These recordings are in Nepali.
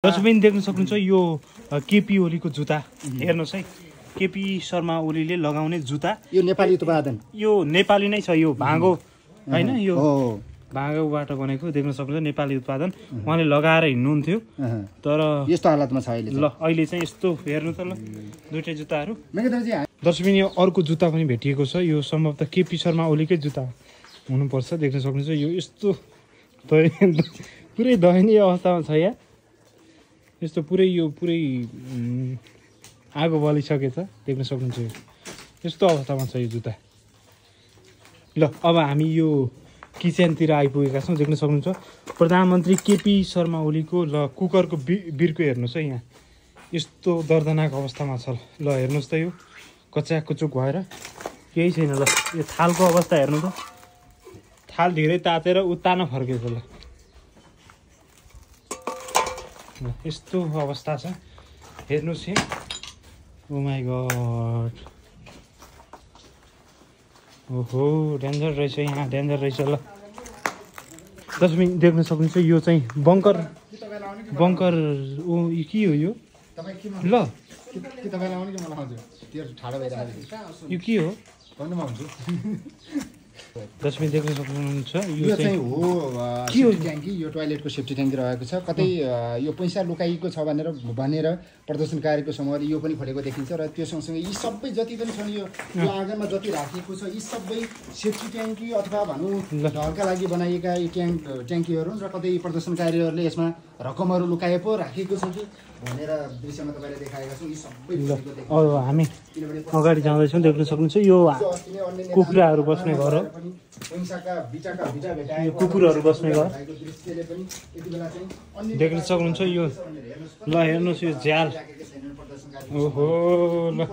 दर्शक पनि देख्न सक्नुहुन्छ यो केपी ओलीको जुत्ता हेर्नुहोस् है। केपी शर्मा ओलीले लगाउने जुत्ता यो नेपाली उत्पादन, यो नेपाली नै छ। यो भाँगो होइन, यो भाँगोबाट बनेको देख्न सक्नुहुन्छ, नेपाली उत्पादन। उहाँले लगाएर हिँड्नुहुन्थ्यो तर यस्तो हालतमा छ अहिले। ल अहिले चाहिँ यस्तो हेर्नु त ल दुईटै जुत्ताहरू। दर्शक पनि यो अर्को जुत्ता पनि भेटिएको छ। यो सम्भवतः केपी शर्मा ओलीकै जुत्ता हुनुपर्छ। देख्न सक्नुहुन्छ यो यस्तो पुरै दयनीय अवस्थामा छ यहाँ। यस्तो पुरै यो पुरै आगो बलिसकेछ। देख्न सक्नुहुन्छ यो यस्तो अवस्थामा छ यो जुत्ता। ल अब हामी यो किचनतिर आइपुगेका छौँ। देख्न सक्नुहुन्छ प्रधानमन्त्री केपी शर्मा ओलीको ल कुकरको बिर्को हेर्नुहोस् है। यहाँ यस्तो दर्दनाक अवस्थामा छ। ल हेर्नुहोस् त यो कच्याकुचुक भएर केही छैन। ल यो थालको अवस्था हेर्नु त, थाल धेरै तातेर उत्तानो फर्केछ। ल यस्तो अवस्था छ हेर्नुहोस् है। ओ माई गड, ओहो डेन्जर रहेछ यहाँ, डेन्जर रहेछ। ल दर्शक देख्न सक्नुहुन्छ यो चाहिँ बङ्कर ओ यो के हो यो? ल यो के हो दर्शक देख्न सक्नुहुन्छ यो चाहिँ हो सेफ्टी ट्याङ्की। यो टोयलेटको सेफ्टी ट्याङ्की रहेको छ। कतै यो पैसा लुकाइएको छ भनेर प्रदर्शनकारीको समूहले यो पनि खोलेको देखिन्छ। र त्यो सँगसँगै यी सबै जति पनि छन् यो आँगनमा जति राखिएको छ यी सबै सेफ्टी ट्याङ्की अथवा भनौँ ढलका लागि बनाइएका यी ट्याङ्कीहरू। र कतै प्रदर्शनकारीहरूले यसमा रकमहरू लुकाए पो राखिएको छ कि भनेर दृश्यमा तपाईँले देखाएका छौँ। यी सबै अब हामी अगाडि जाँदैछौँ। देख्न सक्नुहुन्छ यो कुखुराहरू बस्ने घर हो। कुकुरहरू बस्ने घर देख्न सक्नुहुन्छ यो। ल हेर्नुहोस् यो झ्याल, ओहो ल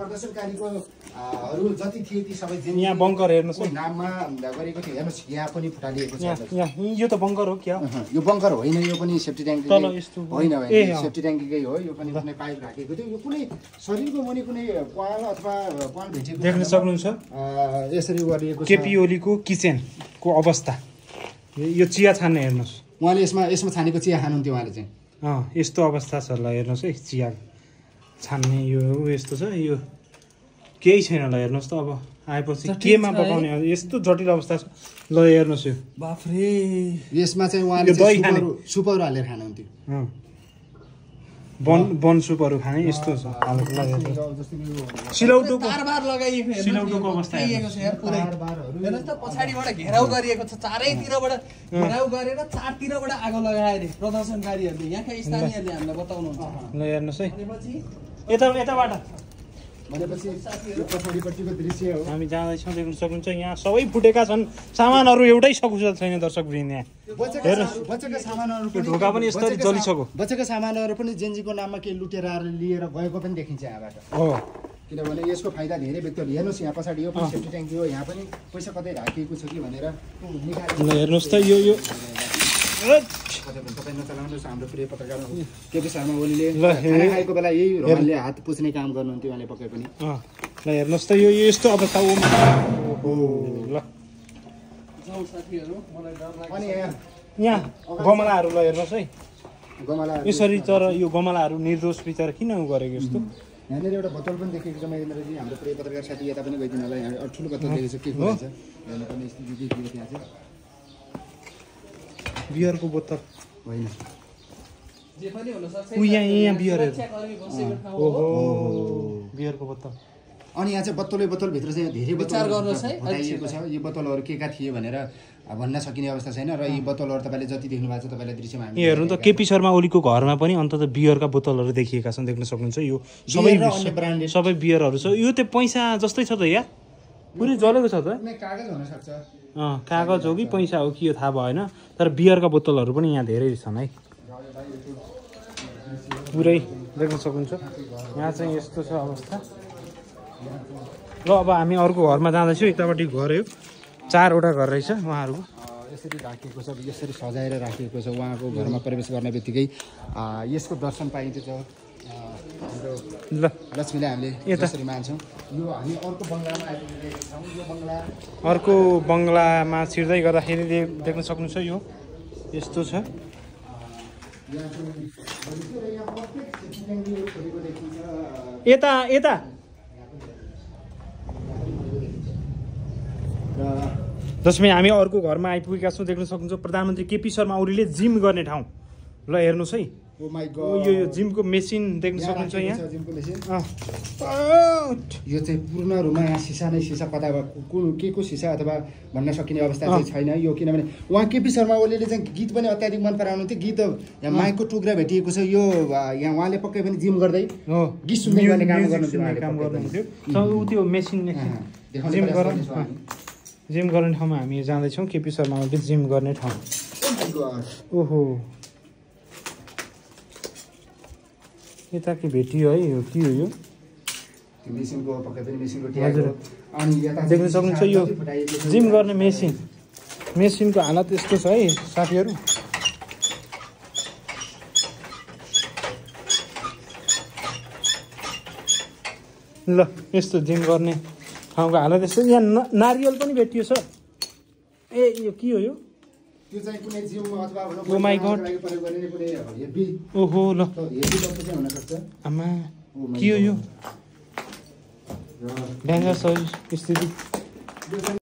जति थिए ती सबै यहाँ बङ्कर हेर्नुहोस् है। नाममा गरेको थियो। हेर्नुहोस् यहाँ पनि फुटालिएको छ। यो त बङ्कर हो क्या? यो बङ्कर होइन, यो पनि सेफ्टी ट्याङ्की होइन, सेफ्टी ट्याङ्कीकै हो। यो पनि कुनै पाइप राखेको थियो। यो कुनै शरीरको मुनि कुनै पाल अथवा पाल भेटेको देख्न सक्नुहुन्छ। यसरी गरिएको केपी ओलीको किचनको अवस्था। यो चिया छान्ने हेर्नुहोस्, उहाँले यसमा छानेको चिया खानुहुन्थ्यो उहाँले चाहिँ। यस्तो अवस्था छ। ल हेर्नुहोस् है चिया छान्ने यो यस्तो छ। यो केही छैन। ल हेर्नुहोस् त अब आएपछि केमा पकाउने यस्तो जटिल अवस्था छ। ल हेर्नुहोस् यो बाफरे। यसमा चाहिँ उहाँले सुपहरू हालेर खानुहुन्थ्यो। बन सुपहरू खाने यस्तो छ। सिलौटोको अवस्था हेर्नुहोस् त पछाडिबाट घेराउ गरिएको छ। चारैतिरबाट घेराउ गरेर चारतिरबाट आगो लगाए अरे प्रदर्शनकारीहरूले। यहाँका स्थानीयहरूले हामीलाई बताउनुहुन्छ। ल हेर्नुहोस् है यताबाट भनेपछि यो पछाडिपट्टिको दृश्य हो। हामी जाँदैछौँ। देख्न सक्नुहुन्छ यहाँ सबै फुटेका छन्। सामानहरू एउटै सकुशल छैन दर्शकवृन्द। यहाँ बचेका सामानहरू ढोका पनि यस्तरी जलिसक्यो। बचेका सामानहरू पनि जेन्जीको नाममा केही लुटेर लिएर गएको पनि देखिन्छ यहाँबाट। हो किनभने यसको फाइदा धेरै व्यक्तिहरूले हेर्नुहोस्। यहाँ पछाडि यो पनि सेफ्टी ट्याङ्की हो। यहाँ पनि पैसा कतै राखिएको छ कि भनेर हेर्नुहोस् त यो तपाईँ नचलाउनुहोस्। हाम्रो प्रिय पत्रकार केपी शर्मा ओलीले खाना खाएको बेला यही रुमालले हात पुछ्ने काम गर्नुहुन्थ्यो उहाँले पक्कै पनि। ल हेर्नुहोस् त यो यस्तो अवस्था हो। ल अनि यहाँ गमलाहरू ल हेर्नुहोस् है गमला यसरी। तर यो गमलाहरू निर्दोष विचार किन गरेको यस्तो? यहाँनिर एउटा बोतल पनि देखेको छ महेन्द्रजी। हाम्रो प्रिय पत्रकार साथी यता पनि गइदिनु होला। यहाँ ठुलो बोतल देखेको छ। के हुन्छ हेर्नुपर्ने स्थिति देखियो त्यहाँ चाहिँ। बियरको बोतल होइन, यहाँ बियरहरू। ओहो बियरको बोतल। अनि यहाँ चाहिँ बोतलभित्र चाहिँ धेरै विचार गर्नुहोस् है बताइएको छ। यो बोतलहरू के का थिए भनेर भन्न सकिने अवस्था छैन। र यी बोतलहरू तपाईँले जति देख्नु भएको छ तपाईँलाई दृश्यमा हामी हेर्नु त केपी शर्मा ओलीको घरमा पनि अन्तत बियरका बोतलहरू देखिएका छन्। देख्न सक्नुहुन्छ यो सबै बियरहरू छ। यो त पैसा जस्तै छ त यार, पुरै जलेको छ त। कागज हुन सक्छ। कागज हो कि पैसा हो कि यो थाहा भएन। तर बियरका बोतलहरू पनि यहाँ धेरै छन् है। पुरै देख्न सक्नुहुन्छ यहाँ चाहिँ यस्तो छ अवस्था। ल अब हामी अर्को घरमा जाँदैछौँ। यतापट्टि घर हो, 4वटा घर रहेछ उहाँहरूको। यसरी राखिएको छ, यसरी सजाएर राखिएको छ। उहाँको घरमा प्रवेश गर्ने बित्तिकै यसको दर्शन पाइन्छ। हाम्रो ल लक्ष्मीलाई हामीले यसरी मान्छौँ। यो हामी अर्को बङ्गलामा आइपुगेका छौँ। यो अर्को बङ्गलामा छिर्दै गर्दाखेरि देख्न सक्नुहुन्छ यो यस्तो छ। यहाँ चाहिँ भनेको र यहाँ प्रत्येक सेफ्टी ट्याङ्कीहरू खोलेको देखिन्छ। यता यता जसमा हामी अर्को घरमा आइपुगेका छौँ। देख्न सक्नुहुन्छ प्रधानमन्त्री केपी शर्मा ओलीले जिम गर्ने ठाउँ। ल हेर्नुहोस् है, ओ माई गॉड, यो जिमको मेसिन देख्न सक्नुहुन्छ यहाँ। जिमको मेसिन यो चाहिँ पूर्ण रूपमा यहाँ सिसा नै सिसा, कता के को सिसा अथवा भन्न सकिने अवस्था चाहिँ छैन यो। किनभने उहाँ केपी शर्मा ओलीले चाहिँ गीत पनि अत्याधिक मन पराउनुहुन्थ्यो। गीत यहाँ माइकको टुक्रा भेटिएको छ। यो यहाँ उहाँले पक्कै पनि जिम गर्दै गीत सुन्दै गर्ने काम गर्नुहुन्थ्यो। त्यो मेसिन जिम गर्ने ठाउँमा हामी जाँदैछौँ। केपी शर्मा ओलीले जिम गर्ने ठाउँ। ओहो, यता के भेटियो है, यो के हो यो? मेसिनको पक्कै पनि मेसिनको हजुर, अनि यता देख्न सक्नुहुन्छ यो जिम गर्ने मेसिन। मेसिनको हालत यस्तो छ है साथीहरू। ल यस्तो जिम गर्ने ठाउँको हालत यस्तो। यहाँ नारियल पनि भेटियो छ। ए यो के हो यो? त्यो चाहिँ कुनै जिममा अथवा ओ माई गॉड, प्रयोग गरिने कुनै हेभी ओहो ल हेभी वस्तु चाहिँ हुन सक्छ। आमा के हो यो? डेन्जर छ स्थिति।